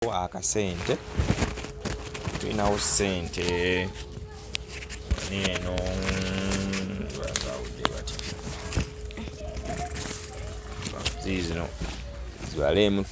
Akasente tulinawo, sente neeno bazawudde bati ziizino zibalemu,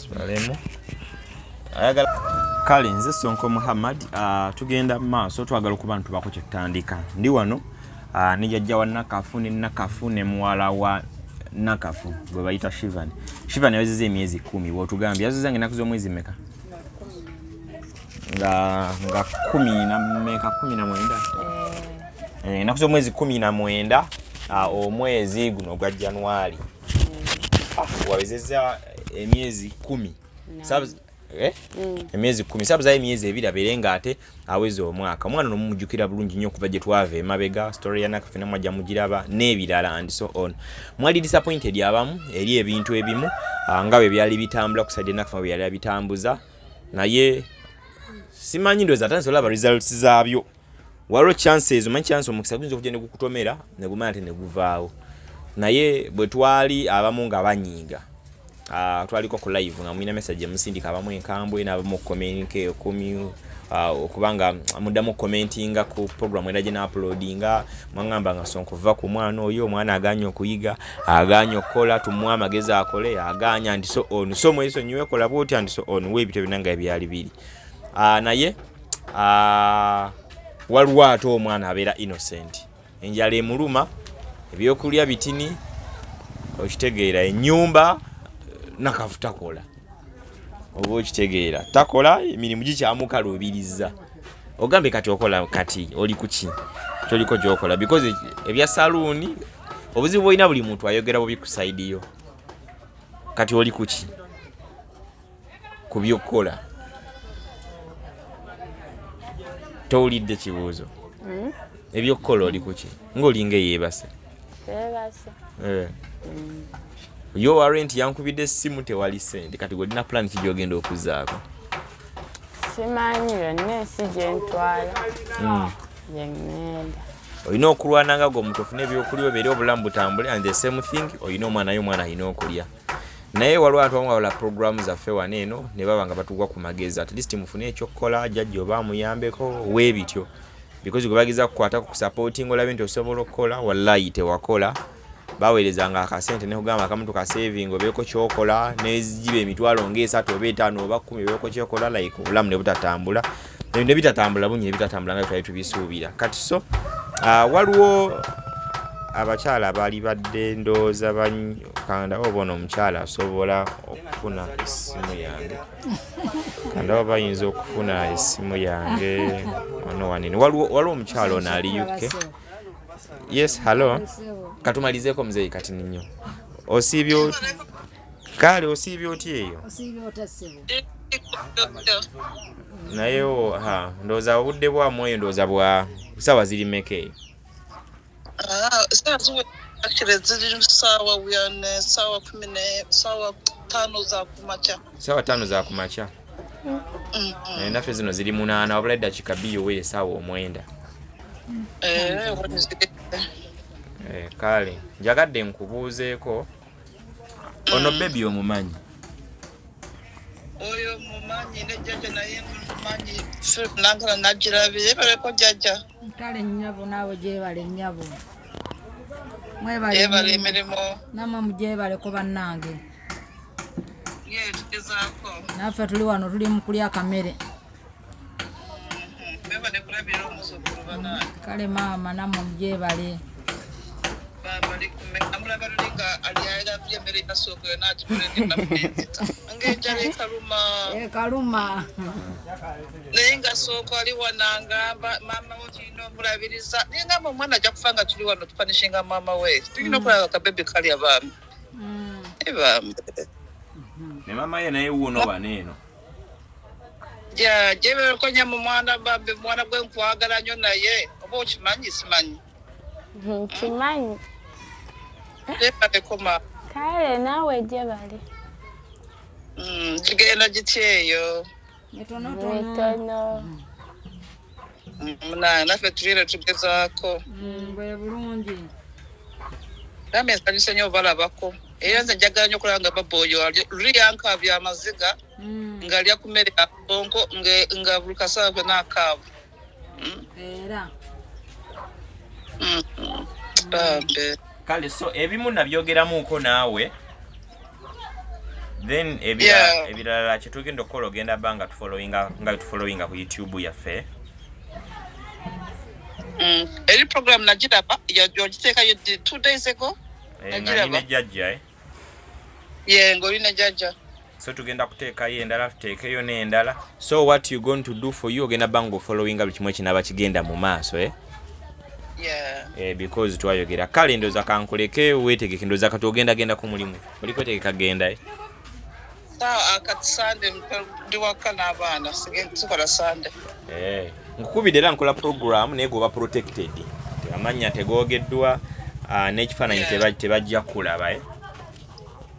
zibalemu ayagala. Kale nze Sonko Muhammad. Tugenda mu maaso, twagala okuba ntubako kyetutandika. Ndi wano ne jajja wa Nakafu ne Nakafu ne muwala wa Nakafu gwe bayita Shivan. Shivan yawezeza emyezi 10. Bwotugambye yazeza nga ennaku z'omwezi meka? Nga kumi na meka? 19. Ennaku z'omwezi 19, omwezi guno ogwa Januari. Wawezeza emyezi 10. Emyezi 10, sabuzayo emyezi 2 abeere nga ate aweza omwaka. Omwana nomumujjukira bulungi nnyo okuva gye twava emabega, story ya Nakafu namwajja mugiraba n'ebirala and so on. Mwali disappointed abamu eri ebintu ebimu, nga bwe byali bitambula ku side Nakafu bwe yali abitambuza, naye simanyi, ndowooza atandise olaba results zaabyo. Waliwo chances, omanyi chance, omukisa guyinza okujja ne gukutomera ne gumala ate ne guvaawo. Naye bwe twali abamu nga banyiiga, twaliko ku live nga mulina message emusindika, abamu enkambwe n'abamu okubanga muddamu commentinga ku program era gye nauploadinga. Mwaŋŋamba nga Sonko va ku mwana oyo, omwana aganye okuyiga, aganye okukola, tumuwe amagezi akole, aganya and so on, so mwesonyiwe, kola bwoti and so on. Weebityo byonna nga byali biri. Naye waliwo ate omwana abeera innocent, enjala emuluma, ebyokulya bitini, okitegeera, ennyumba Nakafu takola, oba okitegeera, takola, emirimu gikyamukaluubiriza. Ogambye kati okola, kati oli kuki kyoliko gyokola? Because ebya saluuni obuzibu bwolina, buli muntu ayogera bubi ku side yo. Kati oli kuki ku byokukola? Towulidde kibuuzo? Ebyokukola oli kuki ng'olinga eyeebase? Teebase. Eh. Yo wa rent yankubidde essimu, tewali sente. Kati gwolina plan ki gyogenda okuzaako? Simanyi, yonna ensi gyentwala gyeŋŋenda. Olina okulwana nga gwe omuntu ofune ebyokulya, obeere obulamu butambule, and the same thing olina omwana, naye omwana alina okulya. Naye waliwo abantu abamu bawula programu zaffe wano eno ne baba nga batugwa ku magezi, at least mufune ekyokukola, jjajja oba amuyambeko weebityo, because gwe bageza kukwatako ku supporting, olabe nti osobola okukola. Wallayi tewakola, baweerezanga akasente nekugamba akamu tukasaving obeeko kyokola, nezigiba emitwalo ngaesatu oba etaano oba 10, obeeko kyokola, like obulamu ne butatambula, ebintu ne bitatambula bungi, ne bitatambula nga twali tubisuubira. Kati so waliwo abakyala abaali badde ndowooza kandaba oba ono omukyala asobola okufuna essimu yange, kandaba bayinza okufuna essimu yange wano wanene. Waliwo omukyala ono ali UK. Yes, hello. Katumalizeeko muzeeyi kati nnyo. Osiibye kale osiibye otya eyo? Osiibye otya, ssebo? Naye ha, ndowooza obudde bwamu eyo, ndowooza bwa saawa ziri mmeka eyo? Saawa ziwe, actually ziri saawa, we are ne saawa kumi ne saawa 5 za kumakya. Saawa 5 za kumakya? Naffe zino ziri 8, wabula eddakiika 2 owere esaawa 9. Eh, wano Kale njagadde nkubuuzeeko ono baby, omumanyi? Oyo mumanyi, ne jjajja naye mumanyi. Nankala nagirabye, baleko jjajja. Kale nnyabo, naawe gyebale nnyabo. Mwebale. Yebale Emirimu. Emirimu. Nammwe mugyebaleko bannange. Ye tugezaako. Naffe tuli wano, tuli mu kulya akamere. Mwebale kulabirira omuzzukulu banange. Kale maama, nammwe mugyebale. Amulaba luli nga alyalabye emmere yasooka yonna agikolenenzita ng'enjala ekaluma. Ekaluma. Naye nga sooka ali wano angamba maama we tulina omulabiriza, naye ngamba omwana ajja kufa nga tuli wano tupanishinga maama we. Tulina okulaba kabebi kalya bambi. Bambi. Ne maama ye naye wuuno wano eno. Ja gyeberekonya mu mwana, bambi mwana gwe nkwagala nnyo, naye oba okimanyi simanyi. Nkimanyi. Gyebaleko ma. Kale naawe gyebale. Gigenda gitya eyo? Mitonotono. Mitono. Naffe tulire tugezaako. Bwe bulungi. Namwe nsanyuse nnyo obalabako. Era nze njagala nnyo okulaba nga baba oyo luli yankaabya amaziga ng'alya ku mmere ya Sonko nga buli kaseera konna akaaba. Era Bambi. Kale so ebimu nabyogeramuko naawe, then ebirala kyetugenda okukola, ogenda ba nga tufollowinga nga tufollowinga ku YouTube yaffe. Eri program nagiraba yagiteekayo 2 days ago. Eh, nga Nagiraba. nina jjajja, eh? Ye, ng'oli ne jjajja. So tugenda kuteekayo endala, tuteekeyo n'endala. So what you going to do for you, ogenda ba nga ofollowinga buli kimu ekinaba kigenda mu maaso, eh? Yeah. Eh, because twayogera kale, ndowooza kankuleke weetegeke. Ndowooza kati ogenda genda ku mulimu, oli kwetegeka genda, eh? Sawa kati Sunday ndi waka n'abaana, sikola Sunday. Eh, nkukubidde era nkola program naye gwoba protected, amannya tegoogeddwa, ah, n'ekifaananyi tebajja kulaba, eh?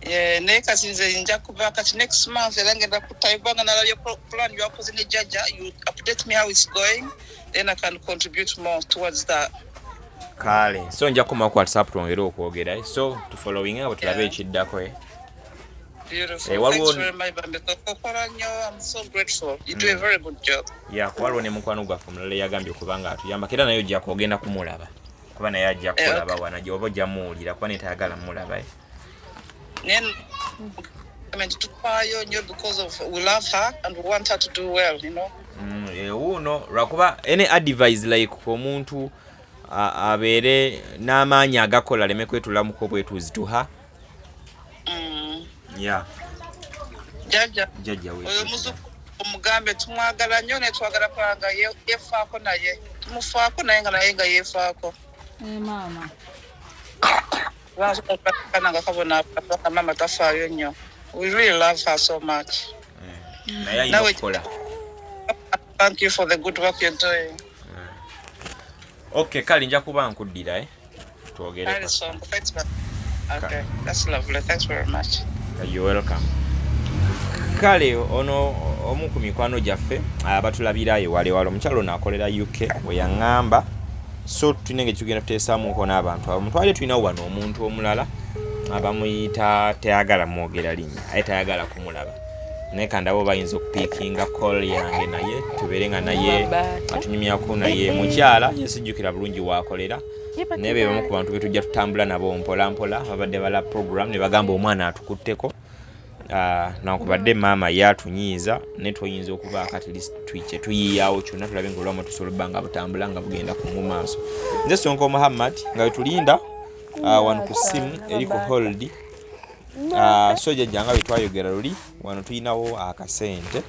Yeah, naye kati nze nja kuba kati next month era ngenda kutayo kubanga nalabye plan gyakoze ne jjajja. You update me how it's going, then I can contribute more towards that. Kale so nja kukoma ku WhatsApp twongere okwogera, eh? So tufollowing nga tulabe ekiddako, eh? Beautiful. Eh, waliwo- Thanks very much, Bambi. Okola nnyo. I'm so grateful. You do a very good job. Ya, waliwo ne mukwano gwaffe omulala eyagambye okuba nga atuyambako, era naye ojja kwogenda kumulaba kuba naye ajja kulaba wana gyoba ojja muwulira kuba naye tayagala mulaba, eh? Then I mean, tufaayo nnyo because of we love her and we want her to do well. Ewuuno lwakuba any advice like omuntu abeere n'amaanyi agakola aleme kwetulamuko bwetuuzi tuha. Ya. Jjajja. Jjajja. Oyo Wetuuzi. muzuku omugambe tumwagala nnyo naye twagala kulaba nga yeefaako, naye tumufaako naye nga yeefaako. Eh, maama. Kana nga kabona nga maama tafaayo nnyo. We really love her so much. Naye alina Nawe- okukola. Thank you for the good work you're doing. Okay, kale nja kuba nkuddira, eh? Twogere. Alison, thanks, man. Okay, that's lovely. Thanks very much. You're welcome. Kale ono omu ku mikwano gyaffe abatulabira ewalewala, omukyalo ono akolera UK we yaŋŋamba. So tulina engeri tugenda tuteesaamuko n'abantu abamu. Twali tulinawo wano omuntu omulala abamuyita, tayagala mwogera linnya, aye tayagala kumulaba, naye kandabo bayinza okupiikinga call yange naye tubeere nga naye atunyumyako. Naye mukyala yesijjukira bulungi waakolera, naye be bamu ku bantu betujja tutambula nabo mpola mpola. Babadde bala program ne bagamba omwana atukutteko. Ah, nankubadde maama ye atunyiiza, naye tuyinza okubaako at least kye tuyiyawo kyonna tulabe nga olwamu tusobola obba nga butambula nga bugenda ku mu maaso. Nze Sonko Muhammad, nga wetulinda wano ku ssimu eri ku hold. So jjajja, nga bwe twayogera luli, wano tulinawo akasente,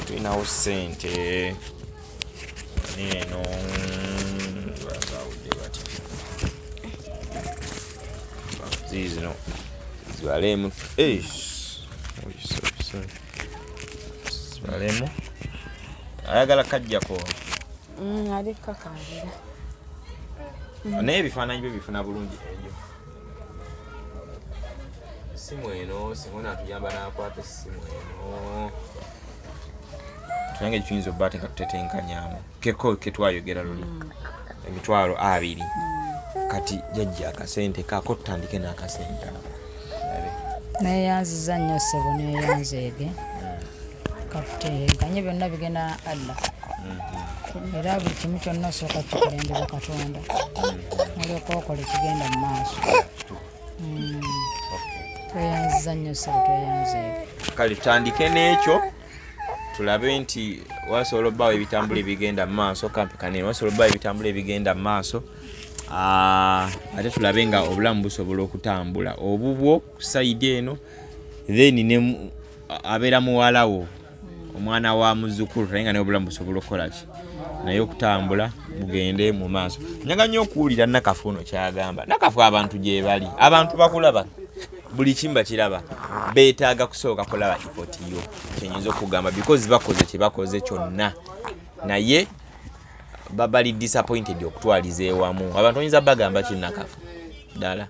tulinawo ssente neeno bazawudde batya ziizino zibalemu. Eish. Oh, sorry, sorry. Zibalemu ayagala kajjako. Ali kakabira. Naye ebifaananyi byo bifuna bulungi. Eyo essimu eno singa onaatuyamba n'akwata essimu eno, tunange tuyinza obba ate nga tutetenkanyamu keko ketwayogera luli, 20,000. Kati jajja akasente kaako, tutandike n'akasente ako. Labe. Neeyanziza nnyo ssebo, neeyanzeege. Katutenkanye, byonna bigenda Allah, era buli kimu kyonna osooka kikulembeza Katonda, olyoka okola ekigenda mu maaso. Tweyanziza nnyo ssebo, tweyanzeege. Kale tutandike n'ekyo, tulabe nti wasobola obbaawo ebitambula ebigenda mu maaso. Kampi kanene, wasobola obbaawo ebitambula ebigenda mu maaso. Ah, ate tulabe nga obulamu busobola okutambula obubwo ku side eno, then ne abeera muwalawo, omwana wa muzukulu, naye nga naye obulamu busobola okukola ki naye okutambula bugende mu maaso. Njaga nnyo okuwulira Nakafu ono kyagamba. Nakafu, abantu gye bali, abantu bakulaba, buli kimu bakiraba, beetaaga kusooka kulaba effort yo. Kyenyinza okugamba, because bakoze kye bakoze kyonna, naye babali disappointed okutwaliza ewamu. Abantu oyinza bagamba ki, Nakafu, ddala?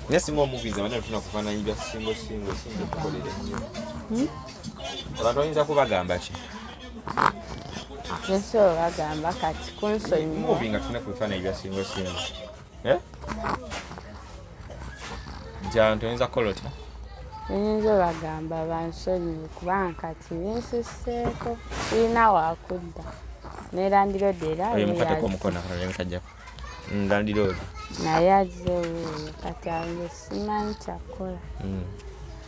Naye singa omuviza bana tufuna kufaananyi bya singo singo singa okukolera ennyo. Abantu oyinza kubagamba ki? Nsobola bagamba kati kunsonyiwa. Mubi nga tulina ku bifaananyi bya singo singo. Eh? Nti abantu oyinza kukola otya? Nyinza obagamba bansonyiwe kubanga kati binsusseeko, sirina wakudda ne landiroodi era Oyo mukwateko omukono akalala ne kajjako. Landiroodi. Naye azze wuuyo, kati awo nze simanyi kyakukola.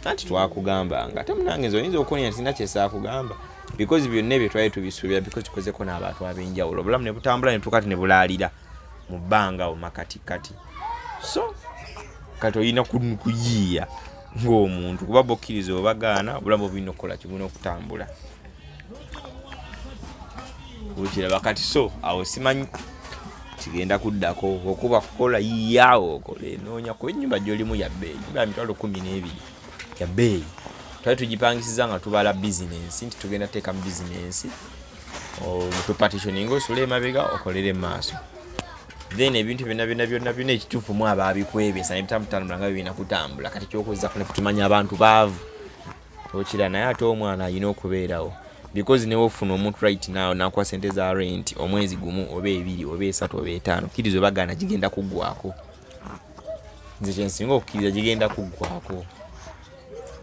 Anti twakugambanga ate munange nze oyinza okuwonya nti sirina kyesaakugamba because byonna ebyo twali tubisuubira because tukozeko n'abantu ab'enjawulo, obulamu ne butambula ne tuuka ti ne bulaalira mu bbanga awo makatikati. So kati olina kuyiiya ng'omuntu kuba bokkiriza obagaana, obulamu obulina okukola kibulina okutambula, okiraba? Kati so awo simanyi kigenda kuddako okuba kukola yiyawo okola enoonya kuba ennyumba gy'olimu yabbeeyi, nyumba ya 120,000 yabbeeyi. Twali tugipangisiza nga tubala bizinensi nti tugenda teeka mu bizinensi, tupartitioninga, osule emabega okolere mu maaso, then ebintu byonna byonna byonna byonna ekituufu mu abaabikwebesa nebitambutambula nga bibina kutambula. Kati kyokozesa ne tumanya abantu baavu, okira? Naye ate omwana alina okubeerawo because newe ofuna omuntu right now nakuwa sente za rent omwezi gumu oba 2 oba 3 oba 5, kkiriza obagaana gigenda kuggwako. Nze kyensinga okukkiriza, gigenda kuggwako.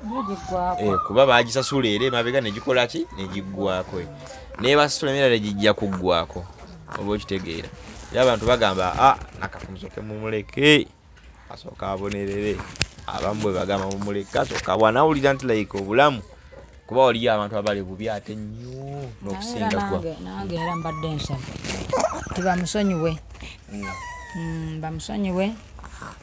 Giggwako. Eh, kuba bagisasula era emabega negikola ki, negiggwako, nebasasula emirala gijja kuggwako, oba okitegeera? Era abantu bagamba, a Nakati musooke mumuleke asooka abonerere. Abamu bwe bagamba mumuleke asooka bwanawulira nti like obulamu, kuba waliyo abantu abali bubi ate nnyo n'okusinga gwa. Nange era mbadde nsaba tibamusonyiwe. Bamusonyiwe,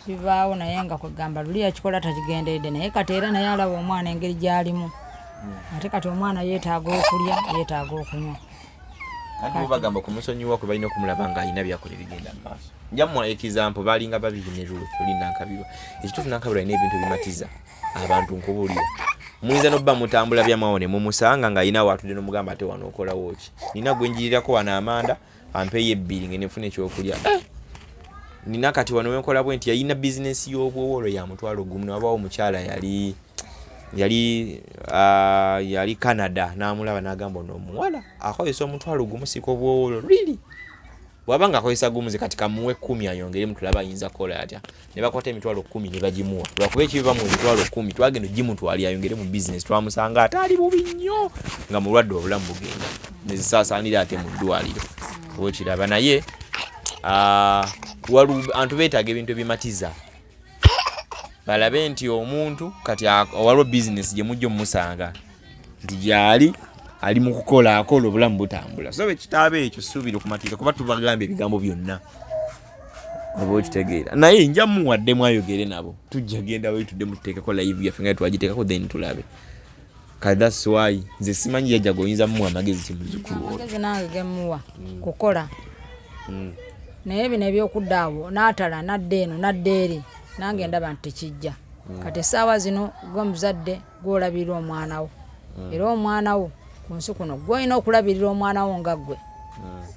kivaawo, naye nga kwegamba luli yakikola takigenderedde, naye kati era naye alaba omwana engeri gyalimu, ate kati omwana yeetaaga okulya, yeetaaga okunywa. Anti bo bagamba kumusonyiwa kwe balina okumulaba ng'alina byakola ebigenda mu maaso. Njamuwa example, balinga babiri ne Ruth oli Nankabirwa. Ekituufu Nankabirwa alina ebintu ebimatiza abantu, nkubuulira. Muyinza n'obba mutambula byamwawo ne mumusanga ng'alina waatudde n'omugamba, ate wano okolawo ki? Nina gwe njirirako wano amanda ampeeyo 2 ngende nfune ekyokulya. Eh! Nina kati wano wenkola bwe nti yalina bizinensi y'obwowolo ya 10,000, ne wabaawo omukyala yali Canada n'amulaba n'agamba, ono omuwala akozesa 10,000 sika obwowolo, really? Bw'aba nga akozesa gumu, ze kati kamuwe 10 ayongere mutulabe ayinza kukola atya. Ne bakwata 10,000 ne bagimuwa, lwakuba ekibi bamuwa 10,000, twagenda ogimutwali ayongere mu bizinesi, twamusanga ate ali bubi nnyo nga mulwadde, obulamu bugenda nezisaasaanira ate mu ddwaliro, oba okiraba? Naye abantu beetaaga ebintu ebimatiza balabe nti omuntu kati waliwo bizinesi gye mujja omumusanga nti gyali ali mu kukola, akola, obulamu butambula. So bwekitaaba ekyo suubira okumatiriza kuba tubagamba ebigambo byonna, oba okitegeera? Naye nja muwaddemu ayogere nabo, tujja genda we tuddemu tuteekeko live yaffe nga twagiteekako, then tulabe. Kale that's why nze simanyi jajja goyinza mumuwa amagezi ki muzukulu olwo. Amagezi nange gemuwa kukola, naye bino ebyokudda awo n'atala nadda eno nadda eri, nange ndaba nti tekijja. Kati essaawa zino gwe muzadde gwolabirira omwana wo, era omwana wo ku nsi kuno gwolina okulabirira omwana wo nga ggwe.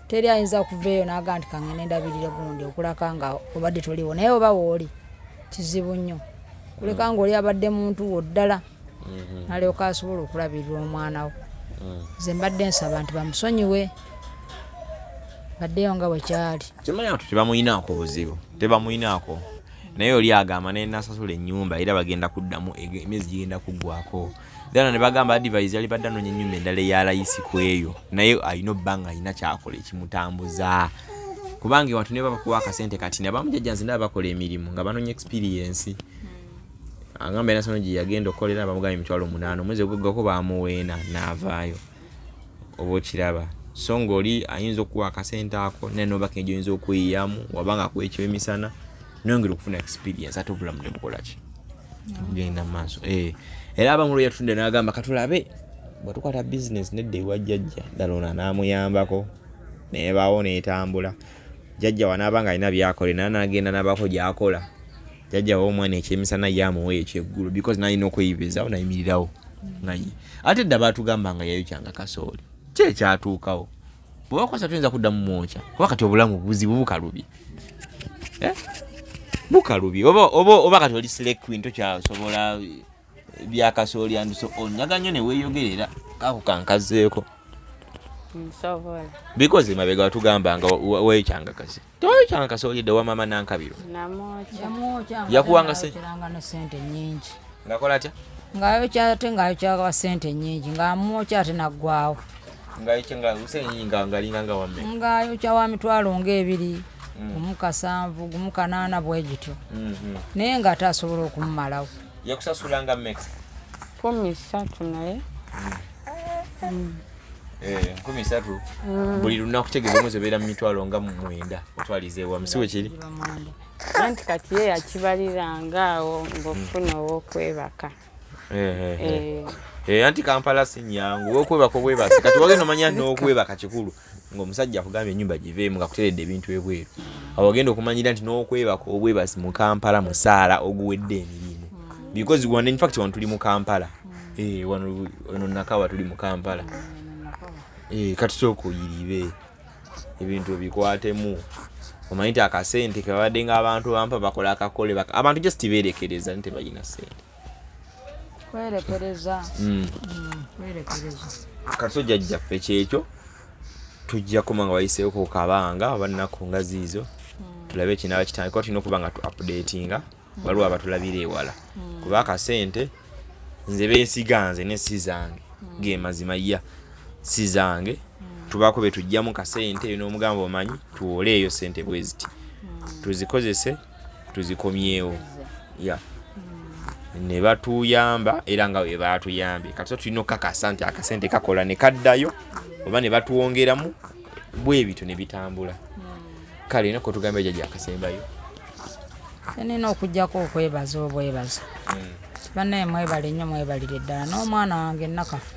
Teri ayinza kuva eyo n'agaa nti kangende ndabirire gundi okulaka nga obadde toliwo, naye oba wooli kizibu nnyo kuleka ngaoli abadde muntu wo ddala nalyoka asobola okulabirira omwana wo. Nze mbadde nsaba nti bamusonyiwe, baddeyo nga bwe kyali. Kimanyi abantu tebamuyinaako buzibu, tebamuyinaako, naye oli agamba naye nasasula ennyumba era bagenda kuddamu emyezi gigenda kuggwako. Then ne bagamba advise yali badde anoonya ennyumba endala eya layisi ku eyo, naye alina obba nga alina kyakola ekimutambuza, kubanga ewantu ne babakuwa akasente kati nabamu jjajja nze ndaba bakola emirimu nga banoonya experience. Agamba era sono gye yagenda okukolera bamugamba 800,000 omwezi oguggako, bamuweena n'avaayo, oba okiraba? So ng'oli ayinza okuwa akasente ako naye nobaka egyo oyinza okweyiyamu wabanga akuwa ekyemisana nongera okufuna experience, ate obulamu ne bukola ki, bugenda mu maaso. Eh, era abamu lwe yatudde n'agamba katulabe bwe tukwata bizinesi nedda ewa jjajja ddala ono anaamuyambako nebaawo netambula. Jjajja wanaaba nga alina byakola naye nagenda nabaako gyakola, jjajja wa omwana ekyemisana ye amuwa ekyeggulo because nalina okweyibezaawo nayimirirawo nga ye. Ate dda baatugamba nga yayokyanga kasooli, ki ekyatuukawo? Bwebakwasa tuyinza kuddamu mwokya kuba kati obulamu buzibu bukalubye. Eh? Bukalubye oba kati oli slay queen, tokyasobola byakasooli and so on. Nyaga nnyo neweeyogerera kako kankazeeko. Nsobola. Because emabega watugamba nga weekyanga kasi teweekyanga kasi olidde wa mama Nankabiro. Namwokya. Yamwokya nga Yakuwanga ayokyeranga ne sente nyingi. Ngakola atya? Ng'ayokya ate ng'ayokya sente nyingi, ng'amwokya ate naggwawo. Ngayokya sente nga ngalinga nga wamme. Ng'ayokya wa 20,000 nga 1.7, 1.8 bwe gityo. Naye ng'ate asobola okumumalawo. Yakusasulanga mmeka? 30,000 naye. 30,000 buli lunaku, kitegeeza omwezi obeera mu 90,000 otwaliza ewamu, si bwe kiri? Anti kati ye yakibaliranga awo ng'ofuna ow'okwebaka. Anti Kampala si nyangu, okwebaka obwebasi. Kati wagenda omanya nti n'okwebaka kikulu, ng'omusajja akugambye ennyumba giveemu nga kuteredde ebintu ebweru, awo wagenda okumanyira nti n'okwebaka obwebasi mu Kampala musaala oguwedde emirimu, because wano in fact wano tuli mu Kampala. Wano wano Nakawa tuli mu Kampala. Kati sooka oyiribe ebintu obikwatemu, omanyi nti akasente kebabadde nga abantu bampa bakola akakole abantu just beerekereza nti tebalina sente. Kwerekereza. Kwerekereza. Kati so jjajjaffe kyekyo, tujja koma nga wayiseeko kabanga oba nnaku nga ziizo, tulabe ekinaaba kitandika. Kuba tulina okuba nga tu updatinga, waliwo abatulabira ewala, kuba akasente nze bensiga nze ne si zange, ge mazima ya si zange. Tubaako be tujjamu kasente n'omugamba omanyi tuwole eyo sente bwe ziti tuzikozese tuzikomyewo, ya ne batuyamba era nga bwe batuyambye. Kati so tulina okukakasa nti akasente kakola ne kaddayo oba ne batuwongeramu, bwe bityo ne bitambula. Kale nako tugambe jjajja akasembayo. Nina okugjako okwebaza obwebaza bannaye, mwebale nnyo, mwebalire ddala. N'omwana wange Nakafu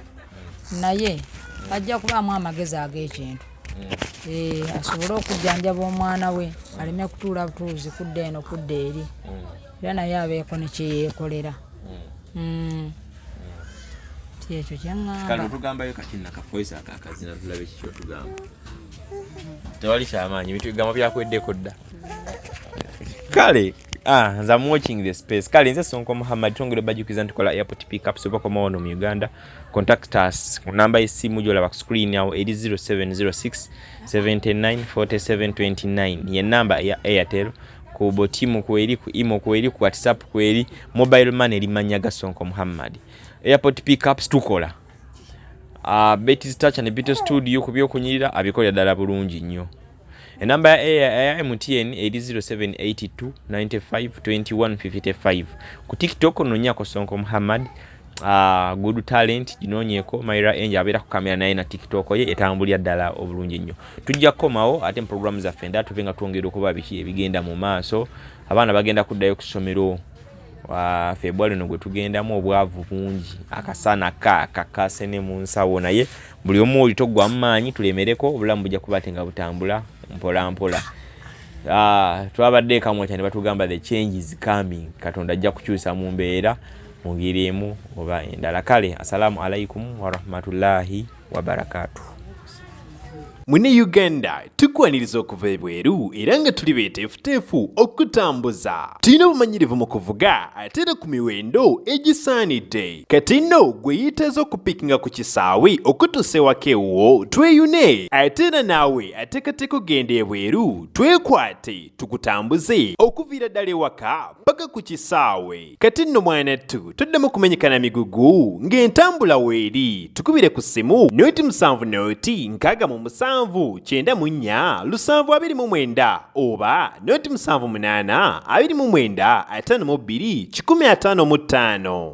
naye ajja kubaamu amagezi ag'ekintu, asobole okujjanjaba omwana we, aleme kutuula butuuzi kudda eno kudda eri, era naye abeeko ne kyeyeekolera. Ti ekyo Kale kyeŋŋamba. Otugambayo kati nakafoisa ako akazina tulabe kiki otugamba. Tewali kyamaanyi, ebintu bigambo byakweddeko dda. Kale nze am watching the space. Kale nze Sonko Muhammad, twongere bajjukiza nti kola airport pickups oba komawo wano mu Uganda, contact us ku namba y'essimu gyolaba ku screen awo eri 0706 79 47 29, ye namba eya Airtel. Ku Botimu kweri, ku Imo kweri, ku WhatsApp kweri, mobile money eri mannya ga Sonko Muhammad. Airport pickups tukola, Betty's Touch and Beauty Studio ku byokunyirira abikolera ddala bulungi nnyo. Enamba ya MTN eri 0782 95 21 55. Ku TikTok nonyako Sonko Muhammad, Good Talent ginoonyeko, Myra Angel abeera ku kamera naye na TikTok ye etambulira ddala obulungi nnyo. Tujja kukomawo ate mu programu zaffe endala tuve nga twongera okuba biki ebigenda mu maaso. Abaana bagenda kuddayo ku ssomero Febwali no gwe tugendamu. Obwavu bungi, akasana kaaka kasene mu nsawo, naye buli omu oli toggwamu maanyi, tulemereko, obulamu bujja kuba ate nga butambula mpola mpola. Twabadde ekamwokya ne batugamba the change is coming. Katonda ajja kukyusa mu mbeera mu ngeri emu oba endala. Kale assalamu alaikum warahmatullahi wabarakatuh. Mune Uganda tukwaniriza okuva ebweru era nga tuli beeteefuteefu okutambuza. Tulina obumanyirivu mu kuvuga ate era ku miwendo egisaanidde. Kati nno gwe yeetaaza okupiikinga ku kisaawe okutuusa ewaka ewuwo, tweyune. Ate era naawe ateekateeka okugenda ebweru, twekwate tukutambuze okuviira ddala ewaka paka ku kisaawe. Kati nno mwanattu toddamu kumenyeka na migugu ng'entambula weeri. Tukubire ku ssimu 070 67 94 729 oba 078 29 52 155.